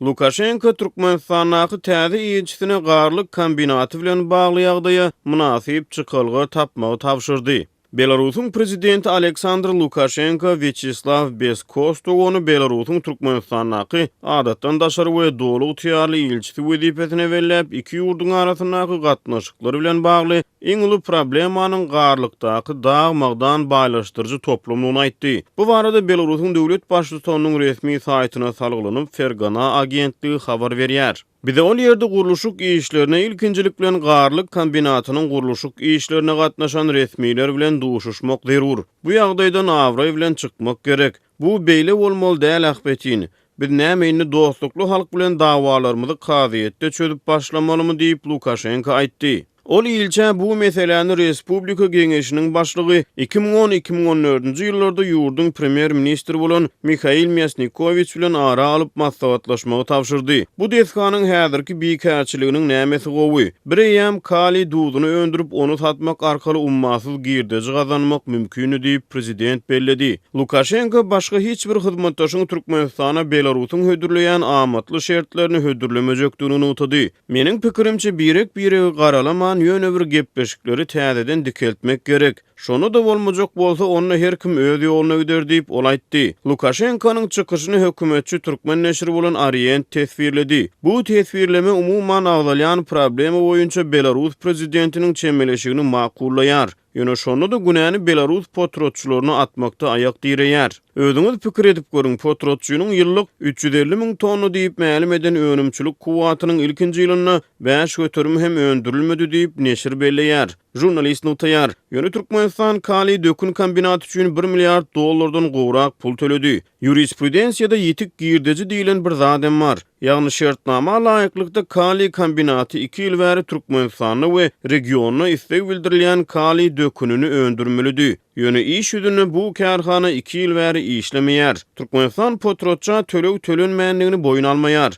Lukaşenko Türkmenistandaky täze ilçisine Garlyk kombinaty bilen bagly ýagdaýa mynasyp çykalga tapmagy tabşyrdy. Belarusyň prezidenti Aleksandr Lukaşenko Wýaçeslaw Bezkostowony Belarusyň Türkmenistandaky Adatdan daşary we Doly ygtyýarly ilçisi wezipesine belläp, iki ýurduň arasyndaky gatnaşyklar bilen bagly iň uly problemanyň Garlykdaky dag-magdan baýlaşdyryjy toplumdygyny aýtdy. Bu barada Belarusyň döwlet baştutanynyň resmi saýtyna salgylanyp, Fergana agentligi habar berýär. Bize ol ýerde gurluşyk işlerine ilkinjilik bilen Garlyk kombinatynyň gurluşyk işlerine gatnaşan resmiler bilen duşuşmak zerur. Bu ýagdaýdan abraý bilen çykmak gerek. Bu beýle bolmaly däl ahbetin. Biz näme indi dostlukly halk bilen dawalarymyzy kazyýetde çözüp başlamalymy diýip, Lukaşenko aýtdy. Ol ilçä bu meseläni Respublika Geňeşiniň başlygy, 2010, 2014-nji ýyllarda ýurduň premýer-ministri bolan Mihail Mýasnikowiç bilen ara alyp maslahatlaşmagy tabşyrdy. Bu desganyň häzirki bikärçiliginiň nämesi gowy? Bireýýäm kaliý duzuny öndürip, ony satmak arkaly ummasyz girdeji gazanmak mümkindi diýip, prezident belledi. Lukaşenko başga hiç bir hyzmatdaşyň Türkmenistana Belarusyň hödürleýän amatly şertlerini hödürlemejekdigini nygtady. Meniň pikirimçe, birek-biregi garalaman, ýöne bir gepleşikleri täzeden dikeltmek gerek. Şonda-da bolmajak bolsa, onda her kim öz ýoluna gider diýip, ol aýtdy. Lukaşenkonyň çykyşyny hökümetçi türkmen neşiri bolan Orient teswirledi. Bu teswirleme umuman agzalýan problema boýunça belarus prezidentiniň çemeleşigini makullaýar. Ýöne şonda-da günäni belarus potratçylaryna atmakda aýak direýär. Özüňiz pikir edip görüň, potratçynyň ýyllyk 350 müň tonna diýip mälim eden önümçilik kuwwatynyň ilkinji ýylynda 5% hem öndürilmedi diýip, neşir belleýär. Žurnalist nygtaýar. Ýöne Türkmenistan kaliý dökün kombinaty üçin bir milliard dollardan gowrak pul töledi. Ýurisprudensiýada ýetik girdeji diýlen bir zat hem bar. Ýagny şertnama laýyklykda kaliý kombinaty iki ýyl bäri Türkmenistanda we regionda isleg bildirilýän kaliý dökünini öndürmelidi. Ýöne iş ýüzünde bu kärhana iki ýyl bäri işlemeýär. Türkmenistan potratça töleg tölenmändigini boýun almaýar.